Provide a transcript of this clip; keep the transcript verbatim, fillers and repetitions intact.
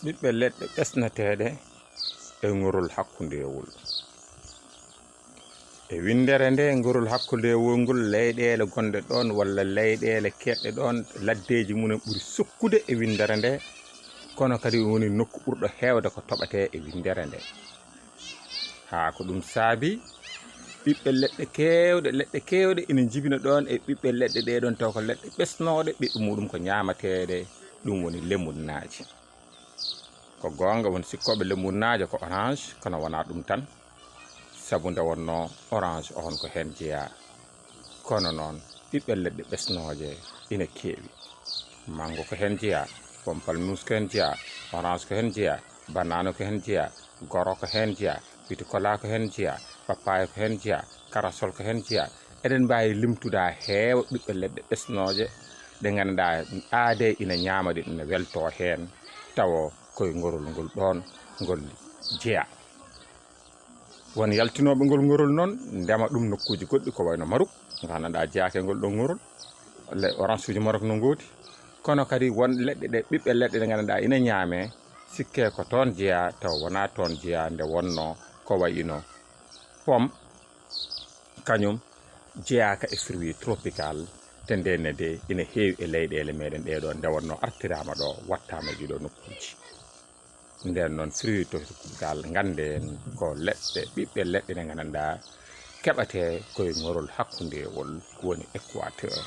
Ɓiɓɓe leɗɗe ɓesnateeɗe e ŋorol hakkundeewol. E winndere nde, ŋorol hakkundeewol ngol, leyɗeele gonɗe ɗoon walla leyɗeele keedɗe ɗoon, laddeeji mum en ɓuri sukkude e winndere nde, kono kadi woni nokku ɓurɗo heewde ko toɓatee e winndere nde. Haa ko ɗum saabi, ɓiɓɓe leɗɗe keewɗe, leɗɗe keewɗe ina njibina ɗoon e ɓiɓɓe leɗɗe ɗee ɗoon, taw ko leɗɗe ɓesnooɗe, ɓiɓɓe muɗum ko ñaamateeɗe, ɗum woni lemunnaaji. Ko goonga, won sikkooɓe lemunnaajo ko orange, kono wonaa ɗum tan, sabu nde wonnoo orange on ko heen jeyaa. Kono noon, ɓiɓɓe leɗɗe ɓesnooje ina keewi. Manngo ko heen jeyaa, pompalimousse ko heen jeyaa, orange ko heen jeyaa, banaana ko heen jeyaa, goro ko heen jeyaa, piti kola ko heen jeyaa, papaaya ko heen jeyaa, karasol ko heen jeyaa. Eɗen mbaawi limtude haa heewa ɓiɓɓe leɗɗe ɓesnooje ɗe ngannduɗaa aadee ina ñaama ɗe, ina weltoo heen, tawo ko e ŋorol ngol ɗoon ngol jeyaa. Won yaltinooɓe ngol ŋorol noon, ndema ɗum nokkuuji goɗɗi, ko wayno Maruk, ngannduɗaa jeyaaka e ngol ɗoon ŋorol. Le-, orange uji Maruk no ngoodi. Kono kadi won leɗɗe ɗe, ɓiɓɓe leɗɗe ɗe ngannduɗaa ina ñaamee, sikkee ko toon jeyaa, tawa wonaa toon jeyaa, nde wonnoo ko wayi no pomme, kañum jeyaaka e fruit tropical, te ndenne de ina heewi e leyɗeele meɗen ɗee ɗoo, nde wonnoo artiraama ɗo, wattaama e ɗii ɗoo nokkuuji. Nden noon, fruit tropical, ngannden ko leɗɗe, ɓiɓɓe leɗɗe ɗe ngannduɗaa keɓatee ko e ŋorol hakkundeewol, woni Équateur.